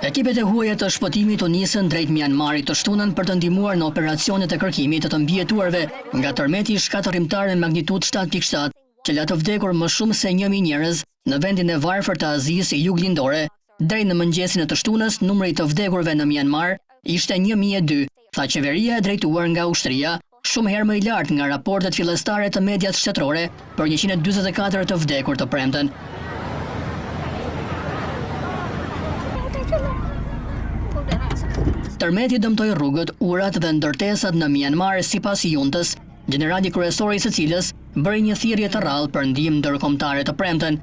Ekipet e huaja të shpëtimit u nisën drejt Mianmarit të shtunën për të ndihmuar në operacionet e kërkimit të të mbijetuarve nga tërmeti shkatërrimtar me magnitudë 7.7 që la të vdekur më shumë se 1000 njerëz në vendin e varfër të Azisë Juglindore. Deri në mëngjesin e të shtunës, numri i të vdekurve në Mianmar ishte 1002, tha qeveria e drejtuar nga ushtria, shumë herë më i lartë nga raportet fillestare të medias shtetërore për 144 të vdekur të premten. Tërmeti dëmtoi rrugët, urat dhe ndërtesat në Mianmar sipas juntës, gjenerali kryesor i së cilës bëri një thirrje të rrallë për ndihmë ndërkombëtare të premten.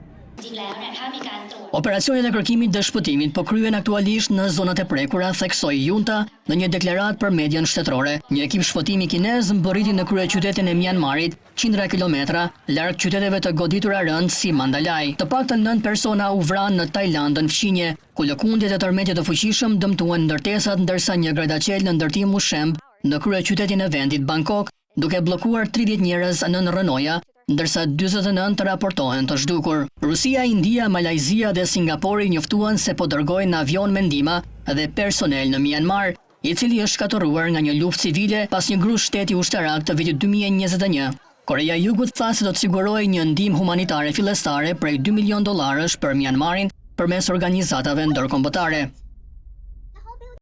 Operacionet e kërkimit dhe shpëtimit po kryhen aktualisht në zonat e prekura, theksoi junta në një deklaratë për median shtetërore. Një ekip shpëtimi kinez mbërriti në kryeqytetin e Mianmarit, qindra kilometra larg qyteteve të goditura rëndë si Mandalay. Të paktën nëntë persona u vranë në Tajlandën fqinje, ku lëkundjet e tërmetit të fuqishëm dëmtuan ndërtesat ndërsa një gradaçel në ndërtim u shemb në kryeqytetin e vendit Bangkok, duke bllokuar 30 njerëz nën rrënoja, ndërsa 49 raportohen të zhdukur. Rusia, India, Malajzia dhe Singapori njoftuan se po dërgojnë avionë me ndihma dhe personel në Mianmar, i cili është shkatërruar nga një luftë civile pas një grusht shteti ushtarak të vitit 2021. Koreja e Jugut tha se do të sigurojë një ndihmë humanitare fillestare prej 2 milion dollarësh për Mianmarin përmes organizatave ndërkombëtare.